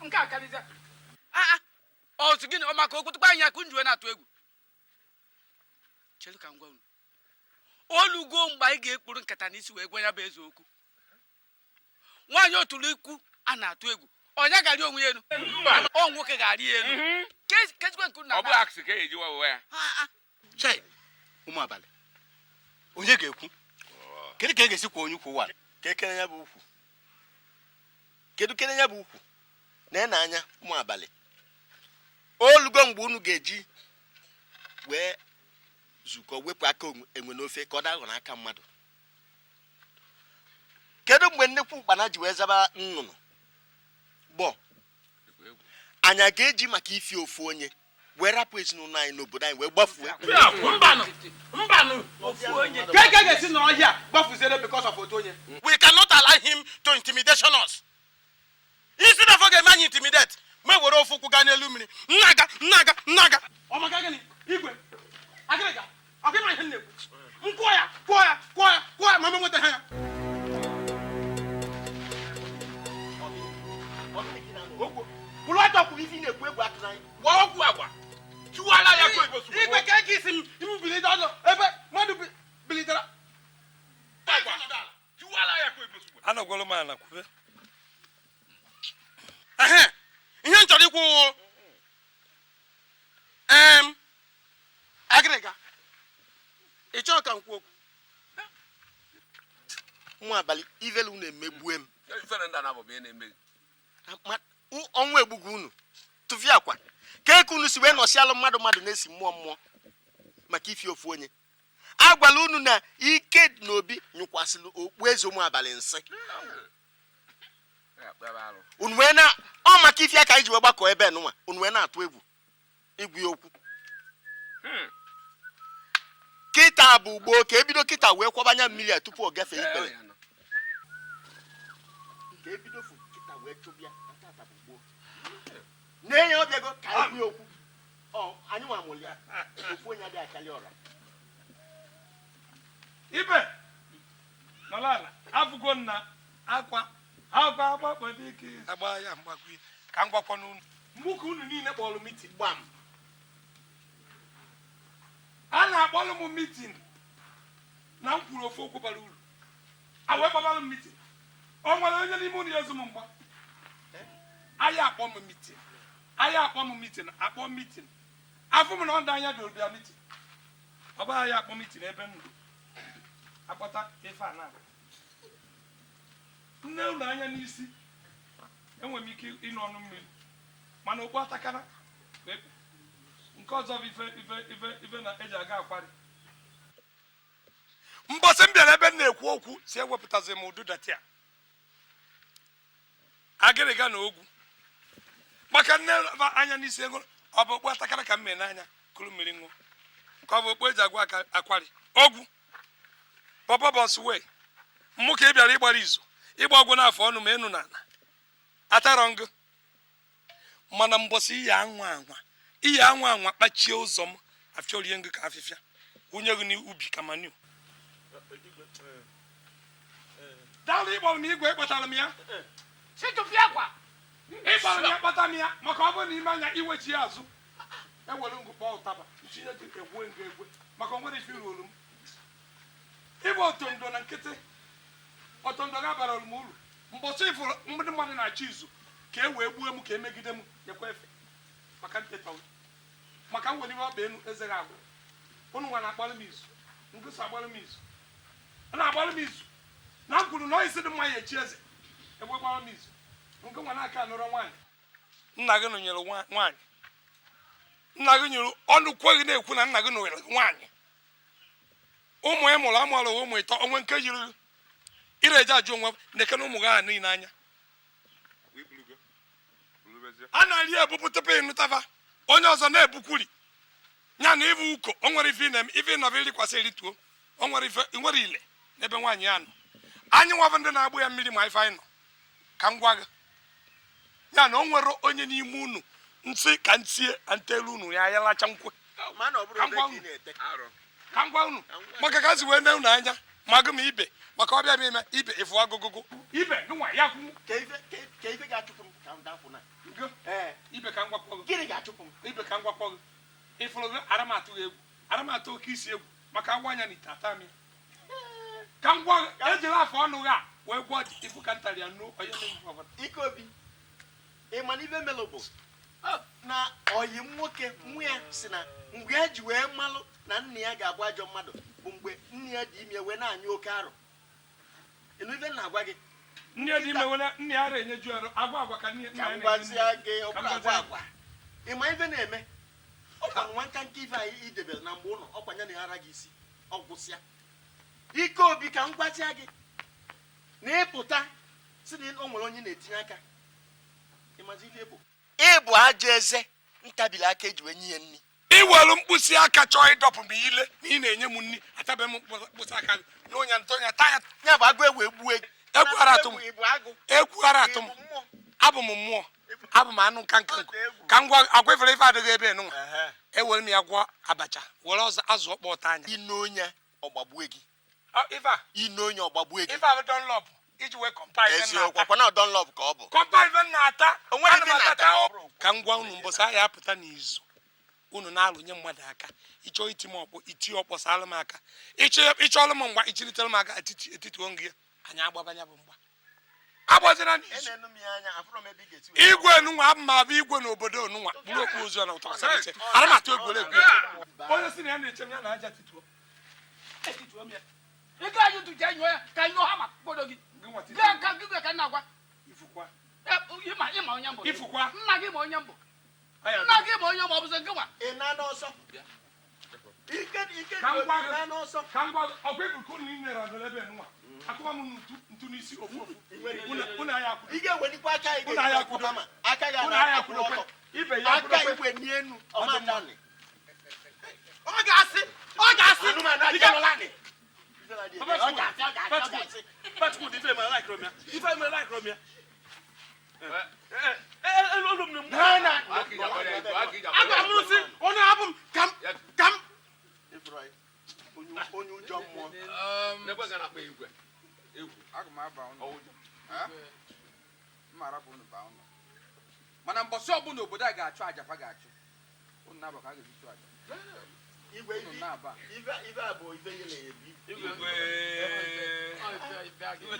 Nke a karịzịa. Ọ sị gịnị? Ọ maka okwu tụkwa anyị akụ njiwe na-atụ egwu. Chere ka m gwa unu, olugo mgbe anyị ga-ekpuru nkata n'isi wee gwa ya bụ eze okwu. Nwaanyị otulu ikwu a na-atụ egwu, ọnya ga-arị onwe ya elu? Ọ nwoke ga-arị ya elu. Kezikwe nke unu Ọ bụ na-ana? Axe ka eji wewe ya. Chai, ụmụ abalị, onye ga-ekwu? Kedu ka e ga-esi kwa onye ukwu ụwa ka ekene ya bụ ukwu? Kedu kene ya bụ ukwu na anya? Ụmụ abalị, olugo mgbe unu ga-eji wee zukọ wepụ aka enwe n'ofe ka ọ daghọ n'aka mmadụ. Kedu mgbe nnekwu ụkpana ji wee zaba nnụnụ gbọ? Anyị ga-eji maka ifi ofu onye wee rapụ ezinụlọ anyị n'obodo anyị wee gbafue? Mbanụ, mbanụ. Ofu onye? Ka eke ga-esi n'ọhịa gbafuziere because of otu onye? We cannot allow him to intimidation us. Isi na afọ ga-eme anyị intimidate, ma were ofu ụkwụ gaa n'elu mmiri, nnaga, nnaga, nnaga. Ọ maka gịnị? Igwe agịrịga, ọ gị ma ihe m na-ekwu? M kụọ ya, kụọ ya, kụọ ya, kụọ ya, ma m enweta ha ya. Kwụrụ ọtọ, kwuru ife ị na-ekwu. Egwu atụrụ anyị. Gwa okwu agwa tiwala ya ka oyibo sụrụ. Igwe, ka eke isi m m bilite ọdụ ebe mmadụ bilitere. Agwa tiwala ya ka oyibo sụrụ. Anọgwara m ala kwube. Ehe, ihe m chọrọ ikwu wụ, agịrịga, ị chọọ ka m kwuo okwu? Ụmụ abalị, ivelu unu emegbue m. Ifere ndị a na-abụ bụ ihe na-eme gị. Ọnwụ egbugo unu. Tụfịa akwa ka eke unu si wee nọsialụ mmadụ mmadụ na-esi mmụọ mmụọ maka ifi ofu onye. Agwala unu na ike dị n'obi nyụkwasịrị okpu eze ụmụ abalị nsị. Ya akpa ebe arụ. Unu wee na ọ maka ifi aka anyị ji wee gbakọ ebe nụnwa, unu wee na-atụ egwu igwu ya okwu. Kịta bụ gboo ka ebido kịta wee kwabanya mmiri a tupu ọ gafee ikpere. Ya nọ. Ka ebido fu kịta wee chụbịa na tata bụ gboo na-enye ọbịago ka anyị kwuo okwu. Ọ anyị nwa mụrụ ya, ofu onye adịghị akali ọra. Ibe nọrọ ala, afụgo nna akwa akwa agbakpọ dike agba ya mgbakwi ka m gwakwa n'unu mgbe ka unu niile kpọrọ meeting. Gbam. A na-akpọrọ m meeting na m kwuru ofu okwu bara uru, a wee kpọbalụ m meeting. O nwere onye n'ime unu ya ezu m mgba? Anyị akpọ m meeting, anyị akpọ m meeting, akpọ meeting, afọ m na ọ ndị anya doro bịa meeting. Ọ bụghị anyị akpọ meeting ebe m nọ akpọta ife a na nne ụlọ anya n'isi. Enwere m ike ịnụ ọnụ mmiri, mana okpu atakara bụ ekpu. Nke ọzọ bụ ife ife ife ife na eji aga akwari. Mbọsị m bịara ebe m na-ekwu okwu si ewepụtazi m ụdụ dirty a, agịrịga na ogwu, maka nne anya n'isi ego. Ọ bụ okpu atakara ka m mee n'anya kuru mmiri ṅụọ, ka ọ bụ okpu eji agwa aka akwari ogwu pọpọ bọs wee mụ ka ị bịara ịgbara izu ịgba ọgwụ n'afọ ọnụ ma enu n'ala atarọ ngụ. Mana mbọsị iyi anwa anwa, iyi anwa anwa kpachie ụzọ m, afịọrie ngụ ka afịfịa wunye gị n'ubi ka manure. Daalụ, ịkpọrọ m igwe, ịkpatara m ya. Si tụfịa akwa. Ịkpọrọ m ya, kpata m ya, maka ọ bụrụ na ime anya iwechi ya azụ, ewere ngụ kpọọ ụtaba ntinye gị, egwe ngụ egwe, maka o nwere ife iruolu m. Ịbụ otondo na nkịtị, otondo ga-abara m uru. Mbọsị ifuru ndị mmadụ na-achọ izu ka e wee gbuo m, ka emegide m, nyekwa efe maka ntetọ, maka m were iwe ọkpa enu eze gị agwụ. Unu nwa na-akpọrọ m izu, ngụsọ agbara m izu, ọ na-agbara m izu na m kwuru na ọ isi dị mma ya echi eze egbe gbara m izu. Nke nwa na-aka anụrọ nwaanyị, nna gị nụnyere nwaanyị, nna gị nyere ọnụ kweghị na-ekwu na nna gị nụnyere nwaanyị. Ụmụ ị mụrụ amụrụ ụmụ ịtọ, onwe nke yiri gị. Ire eji ajụ onwe na-eke na ụmụ gị ahụ niile anya a na-eri ebupụ tupu ịnụtaba onye ọzọ na-ebukwuri ya na ịbụ uko. O nwere ife ị na-eme, ife ị nọbụ irikwasị erituo. O nwere ife ị nwere ile n'ebe nwaanyị ya nọ. Anyị nwabụ ndị na-agbụ ya mmiri, ma ife anyị nọ ka m gwa gị ya na o nwere onye n'ime unu nsị ka ntie ntelu unu ya ya lacha nkwe. Mana ọ bụrụ Ka m gwa ebe ka ị unu. na-ete. Ka m gwa unu, maka ka si wee ne unu anya ma gị ma ibe, maka ọbịa bịa ime ibe ịfụ agụgụgụ ibe nwa ya kwu. Ka ife ga-achụpụ m ka m dapụ na Ibe ka m gwakwa gị. Gịnị ga-achụpụ m? Ibe ka m gwakwa gị, ịfụrụ gị, ara m atụ gị egwu, ara m atụ oke isi egwu, maka agwa anya na ite ata m ya. Ka m gwa gị, ejiri afọ ọnụ gị a wee gwọ ji ifu ka ntarị ya nnu onye na-egwu ọbụla. Ike obi, ị ma na ibe melụ bụ na ọyị m nwoke nwa ya si na mgbe ya ji wee malụ na nna ya ga-abụ ajọ mmadụ bụ mgbe nne ya dị ime wee na-anyụ oke arụ. Ịnụ ife m na-agwa gị? Nne dị ime were nne ya ara enyeju arụ agwa agwa ka nne nna Ka ya m na-enye gwazia nne. gị, ọ Ka m bụrụ agwa gwazia agwa, ị ma ife na-eme ọkwa nwa nka nka ife anyị idebere na mgbe ụlọ ọkwa ya na-ara gị isi ọ gwụsịa. Ike obi, ka m gwazia gị na ịpụta si na o nwere onye na-etinye aka, ịmazi ife bụ ịbụ ajọ eze ntabili aka eji wee nye ya nri. Iwelu mkpịsị aka chọọ ịdọpụ m ile na ị na-enye m nri, atabe m mkpịsị aka gị n'onya ntọnya taa ya. Ya bụ agụ ewu egbu egwu. Egwu ara atụ m. Ịbụ agụ. Egwu ara atụ m. Ịbụ mmụọ. Abụ m mmụọ, abụ m anụ nka nka nkụ. Ka m gwa agwa ifere ife adịghị ebe nụnwa. Ewere m ya gwọ abacha, were ọzọ azụ ọkpọ ụta anya. Ine onye ọgbagbue gị. Ife a Ine onye ọgbagbue gị. Ife a bụ Dunlop iji wee compare ife m Eziokwu. na-ata. Ọkwa na Dunlop ka ọ bụ. Compare ife m na-ata. O nwere Ana m ife ị na-ata. atata ka m gwa unu, mbọsị ahịa apụta n'izu unu na-alụnye mmadụ aka, ịchọ iti m ọkpọ, iti ọkpọ saalụ m aka, ịchọọlụ m mgba, ichilitere m aka etiti etiti onge ya, anyị agbabanya bụ mgba agbazina n'izu. Enenu m ya anya, afụrọ m ebe ị ga-esi wee- Igwe nunwa, abụ m abụ igwe n'obodo nunwa, bụrụ okpu ozu na ụtọ kasị ara m atụ egwu egwu. Onye si na ya na-eche m ya na aja tituo. Etituo m ya. Ike anyị tụje nyụọ ya ka nyụọ ha ma kpodo gị. Gị nwa tituo. Gị ka gị ka na-agwa. Ifukwa. Ịma ịma onye mbụ. Ifukwa. Nna gị ma onye mbụ. Aya. Nna gị ma onye mbụ, ọ bụzi gị nwa. Ị na n'ọsọ, ike ike. Ka m gwa Ị gị. na n'ọsọ. Ka m gwa gị, ọkwa ibu unu niile radoro ebe nunwa, akụwa m ntu ntu n'isi ofu ofu. Unu anya akwụdo. Ị ga-ewelikwa aka ị Unu anya ga-eji akwụdo. ma aka gị Unu anya akwụrụ akwụdokwe ọtọ. ibe ya Aka akwụdokwe. igwe n'enu ọmadanị. Ọ ga-asị, ọ ga-asị. Anụmanụ aja nọ lanị. Ọ ga-asị, ọ ga-asị, ọ ga-asị. Patrick, ife mere like Romeo. Ife mere like Romeo. Olu m Na na. Agwara m sị onye abụ m ka m ka m. Ifuru anyị, onye ụjọ mmụọ. Aga m aba ụnụ. M arapụ unu baa ụnụ, mana mbọsị ọbụla obodo a ga-achụ aja, fa ga-achụ unu na-aba ka a ga-esi chụ aja. Igwe, unu ife na-aba. ife ife a bụ ife nye na-ebi.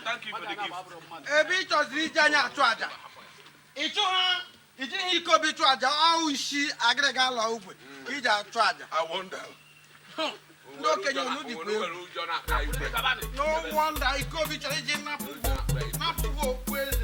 Thank you for the gift. Ebe ị chọziri iji anya achụ aja, ịchụ ha ijighị ike obi chụ aja, ọwụ isi agịrịga ala ogwe ka iji achụ aja. I wonder. Ndị okenye unu dịkwa egwu. No wonder ike obi chọrọ iji napụ napụ okpu eze.